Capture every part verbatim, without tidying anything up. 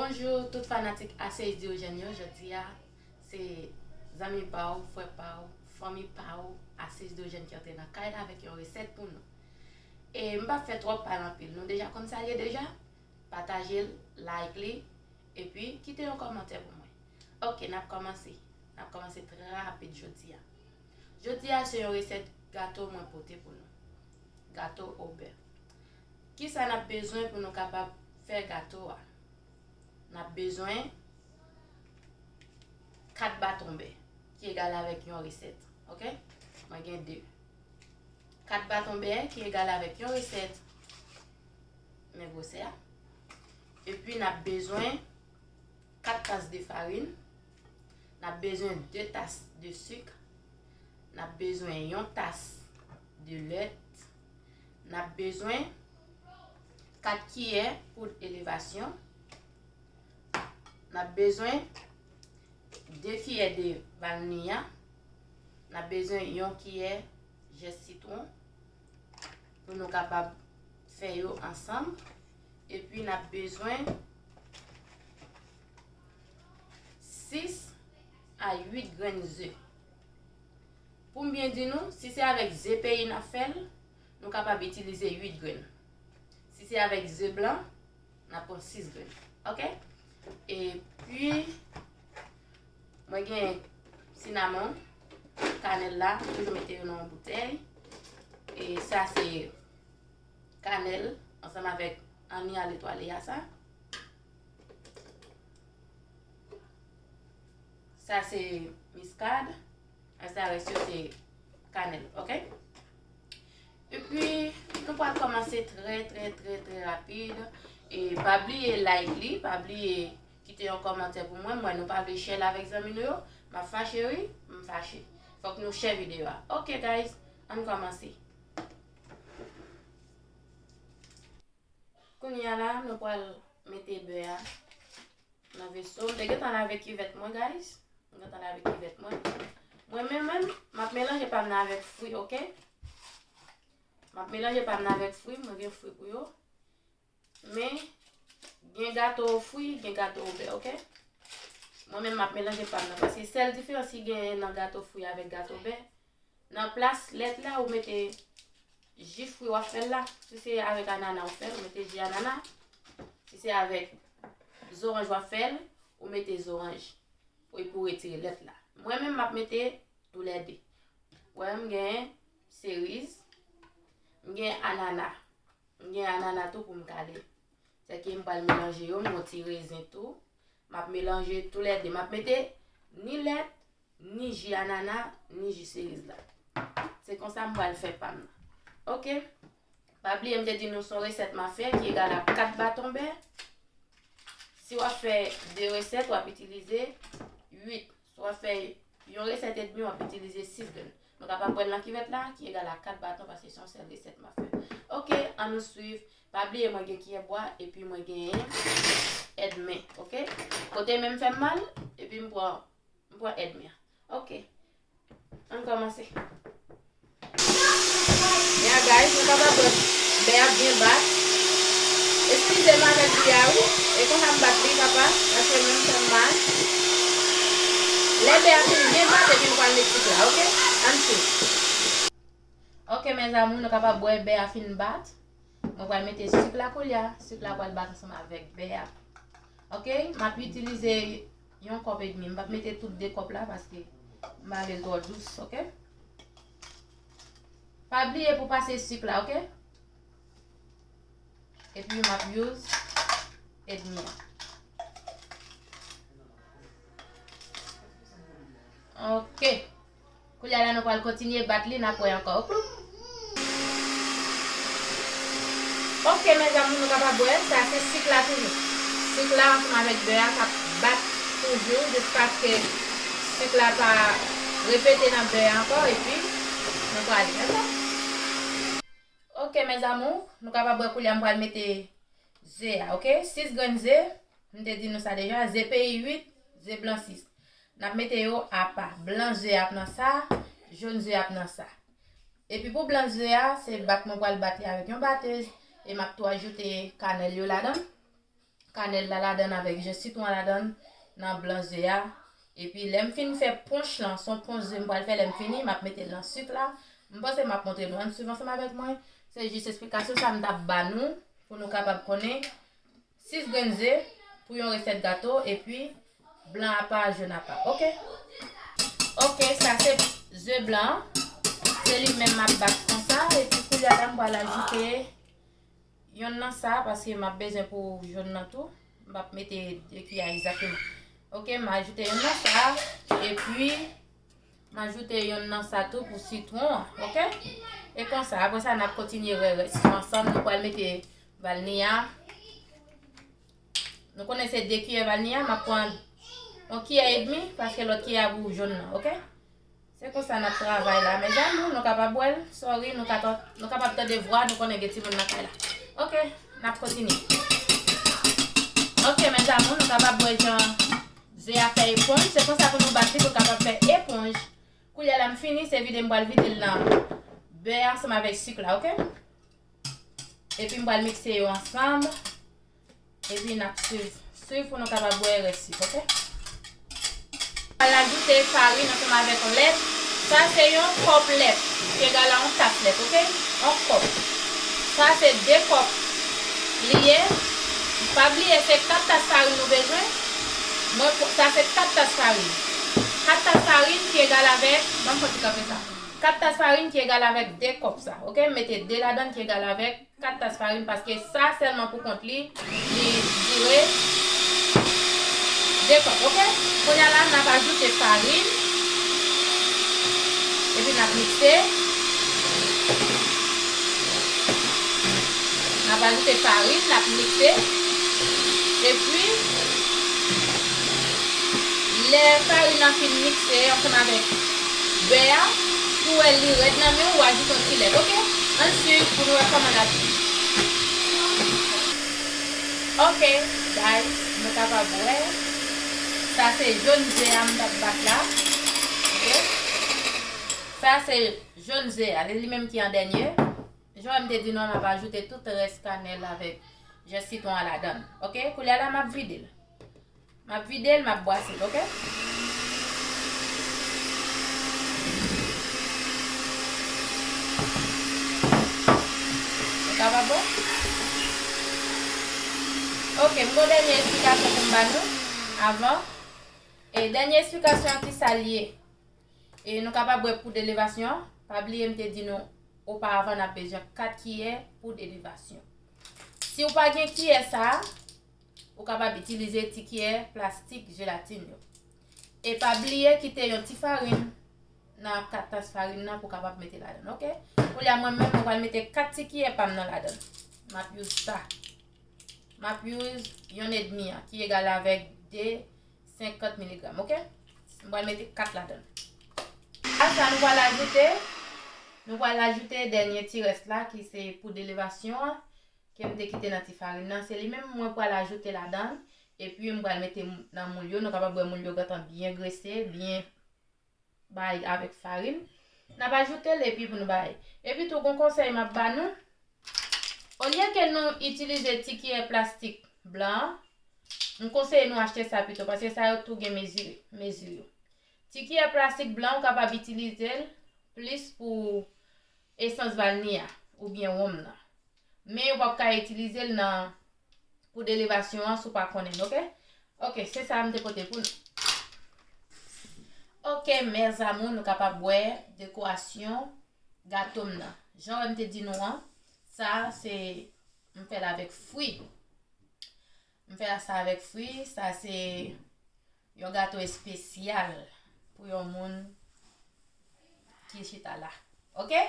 Bonjou tout fanatik Assis Diogène yo, jodi a se zanmi pa w, frè pa w, fanmi pa w, Assis Diogène ki antre nan kay la avèk yon resèt pou nou. E m p ap fè twòp pale anpil, nou deja konn sa l ye deja, pataje l, like li, epi kite yon kòmantè pou mwen. Ok, n ap kòmanse, n ap kòmanse trè rapid jodi a. Jodi a se yon resèt gato mwen pote pou nou, gato obè. Kisa n ap bezwen pou nou kapab fè gato a? N ap bezwen kat baton bè ki egal avèk yon resèt. Ok? Mwen gen de. Kat baton bè ki egal avèk yon resèt. Men gwosè a. Epi n ap bezwen kat tas de farin. N ap bezwen de tas de sik. N ap bezwen yon tas de lèt. N ap bezwen kat kiyè poud elevasyon. N ap bezwen de kiyè de vanilya. N ap bezwen yon kiyè jès sitwon pou nou kapab fè yo ansanm. Epi n ap bezwen sis a uit grenn ze. Pou m byen di nou, si se avèk ze peyi n ap fè l, nou kapab itilize uit grenn. Si se avèk ze blan, n ap pran sis grenn. Ok? Epi, mwen gen sinamon, kanèl la, m toujou mete yo nan yon boutèy. E sa se kanèl ansanm avèk anni a letwale a sa. Sa se miskad. Rès la rès yo se kanèl, ok? Epi, nou pral kòmanse trè, trè, trè, trè rapid. E pa bliye like li, pa bliye kite yon kòmantè pou mwen. Mwen, nou pa vle share l avèk zanmi nou yo. M ap fache, wi, m fache. Fòk nou share videyo a. Ok, guys, ann kòmanse. Kounye a la, nou pral mete bè a nan veso. M te gentan lave kivèt mwen, guys. M gentan lave kivèt mwen. Mwen menm, menm, m ap melanje pa m nan avèk fwi, ok? M ap melanje pa m nan avèk fwi, mwen gen fwi pou yo. Men, gen gato fwi, gen gato bè, ok? Mwen menm, m ap melanje pa m nan, paske sèl diferans ki genyen nan gato fwi avèk gato bè, nan plas lèt la, ou mete ji fwi w ap fè l la. Si se avèk anana ou fè l, ou mete ji anana. Si se avèk zoranj w ap fè l, ou mete zoranj. Pou, pou retire lèt la. Mwen menm, m ap mete toulède. Wè, m gen seriz, m gen anana. M gen anana tou pou m kale. Sèke m pral melanje yo, m gen ti rezen tou. M ap melanje toulède. M ap mete ni lèt, ni ji anana, ni ji seriz la. Se konsa m pral fè pa m nan. Ok? Pa bliye m te di nou se yon resèt m ap fè ki egal a kat baton bè. Si w ap fè de resèt, w ap itilize uit. Si w ap fè yon resèt edmi, w ap itilize sis grenn. Nou kapab pran nan kivèt la, ki egal a kat baton, paske se yon sèl resèt m ap fè. Ok, ann nou swiv. Pa bliye mwen gen kiyè bwa, epi mwen gen èdmen, ok? Kote men m fè m mal, epi m pran, m pran èdmen an. Ok. Ann kòmanse. Ya, guys, nou kapab wè bè a byen bat. Eskize m avèk bri a, wi. E konsa m bat li, papa, paske men m fè m mal. Lè bè a fin byen bat, epi m pral met sik la, ok? Ann swiv. Ok, mes amours, nou kapab wè bè a fin bat. Mwen pral mete sik la koulye a. Sik la pral bat ansanm avèk bè a. Ok, m ap itilize yon kòp edmi. M p ap mete tout de kòp la paske m pa vle l twò dous, ok? Pa bliye pou pase sik la, ok? Epi m ap use edmi an. Ok. Koulye a la, nou pral kontinye bat li, n ap wè ankò. Ploup. Ok, mes amours, nou kapab wè, sa se sik la toujou. Sik la ansanm avèk bè a k ap bat toujou, jiskaske sik la pa repete nan bè a ankò, epi nou prale, dakò? Ok, mes amours, nou kapab wè koulye a m pral mete ze a, ok? Sis grenn ze, m te di nou sa deja, ze peyi uit, ze blan sis. N ap mete yo apa. Blan ze a ap nan sa, jòn ze a ap nan sa. Epi pou blan ze a, se bat mwen pral bat li avèk yon batèz, e m ap tou ajoute kanèl yo ladan. kanèl la ladann avèk je sitwon an ladann nan blan ze a. Epi lè m fin fè ponch lan, se yon ponch ze m pral fè lè m fini, m ap mete l nan sik la. M panse m ap montre nou, ann swiv ansanm avèk mwen. Se jis esplikasyon sa m t ap ba nou pou nou kapab konnen sis grenn ze pou yon resèt gato, epi blan apa, jòn apa. Oke? Oke, sa se ze blan an. Se li menm m ap bat konsa, epi koulye a la m pral ajoute yonn nan sa, paske m ap bezwen pou jòn nan tou. M p ap mete de kiyè egzakteman. Oke, m ajoute yonn nan sa, epi m ajoute yonn nan sa tou pou sitwon an, oke? E konsa, apre sa, n ap kontinye rè rès yo ansanm. Nou pral mete vanilya. Nou konnen se de kiyè vanilya, m ap pran yon kiyè edmi, paske lòt kiyè a pou jòn nan, oke? Se konsa n ap travay la, mes amours, nou kapab wè l, sorry, nou ka tan-, nou kapab tande vwa, nou konnen gen timoun nan kay la. Oke, n ap kontinye. Oke, mes amours, nou kapab wè jan ze a fè eponj, se konsa pou nou bat li pou l kapab fè eponj. Koulye a la m fini, se vide m pral vide l nan bè a ansanm avèk sik la, oke? Epi m pral mikse yo ansanm. Epi n ap swiv, swiv pou nou kapab wè rès yo, oke? Pral ajoute farin ansanm avèk lèt. Sa se yon kòp lèt, ki egal a yon tas lèt, oke? Yon kòp. Sa se de kòp li ye. Pa bliye, se kat tas farin nou bezwen. Mwen, sa se kat tas farin. Kat tas farin ki egal avèk, ban m fè ti kanpe sa. Kat tas farin ki egal avèk de kòp sa, oke? M mete de ladann ki egal avèk kat tas farin, paske sa sèlman pou kont li, li dire de kòp, oke? Kounye a la, n ap ajoute farin, epi n ap mikse. N ap ajoute farin, n ap mikse. Epi, lè farin nan fin mikse ansanm avèk bè a, si w wè li rèd nan men w, w ajoute yon ti lèt, oke? Ann swiv pou nou wè kòman l ap vin. Oke, guys, nou kapab wè. Sa se jòn ze a m t ap bat la. Oke? Sa se jòn ze a, li menm ki an dènye. Jan m te di nou an, m ap ajoute tout rès kanèl avèk je sitwon an ladann. Oke? Koulye a la, m ap vide l. M ap vide l, m ap bwase l, oke? Nou kapab wè? Oke, m gon dènye esplikasyon pou m ba nou avan. E dènye esplikasyon an, ki sa l ye? E nou kapab wè poud elevasyon an. Pa bliye m te di nou oparavan n ap bezwen kat kiyè poud elevasyon. Si w pa gen kiyè sa a, ou kapab itilize ti kiyè plastik jelatin yo. E pa bliye kite yon ti farin nan kat tas farin nan pou w kapab mete ladann, oke? Koulye a mwen menm, mwen pral mete kat ti kiyè pa m nan ladann. M ap use sa. M ap use yonn edmi an, ki egal avèk de senkant miligram, oke? M pral mete kat ladann. Apre sa, nou pral ajoute, nou pral ajoute dènye ti rès la, ki se poud elevasyon an, ke m te kite nan ti farin nan. Se li menm mwen pral ajoute ladann, epi m pral mete m-, nan moul yo. Nou kapab wè moul yo gentan byen grese, byen bay avèk farin. N ap ajoute l epi pou nou bay. Epi tou, gon konsèy m ap ba nou. Olye ke nou itilize ti kiyè plastik blan an, m konseye nou achte sa pito, paske sa yo tou gen mezi, mezi yo. Ti kiyè plastik blan, ou kapab itilize l plis pou esans vanilya oubyen wonm nan. Men ou p ap ka itilize l nan poud elevasyon an si w pa konnen l, oke? Oke, se sa m te pote pou nou. Oke, mes amours, nou kapab wè dekorasyon gato m nan. Jan w wè m te di nou an, sa se, m fè l avèk fwi. M fè sa avèk fwi, sa se yon gato espesyal pou yon moun ki chita la. Oke?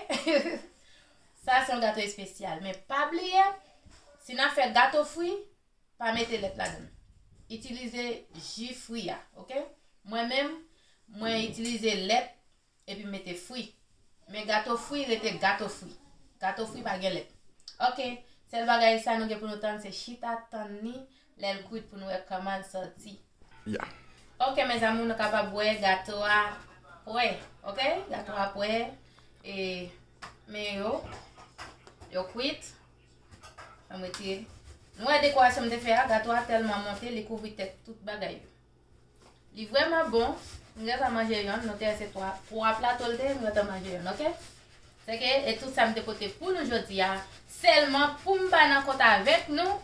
Sa se yon gato espesyal. Men pa bliye, si n ap fè gato fwi, pa mete lèt ladann. Itilize ji fwi a, oke? Mwen menm, mwen itilize lèt epi mete fwi. Men gato fwi rete gato fwi. Gato fwi pa gen lèt. Oke, sèl bagay sa nou gen pou nou tann se chita tann li lè l kwit pou nou wè kòman l sòti. Ya. Oke, mes amours, nou kapab wè gato a prè. Oke, gato a prè. E, men yo, yo kwit. Ann retire. Nou wè dekorasyon m te fè a, gato a tèlman monte, li kouvri tèt tout bagay yo. Li vrèman bon. M gentan manje yonn, nou te wè se twa, twa plato l te ye, m gentan manje yonn, oke? Sèke, e tout sa m te pote pou nou jodi a, sèlman pou m pa nan kont avèk nou,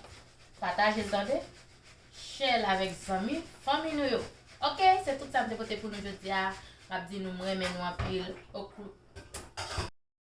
pataje l tande, share l avèk zanmi, fanmi nou yo. Oke, se tout sa m te pote pou nou jodi a. M ap di nou m renmen nou anpil. Oklou.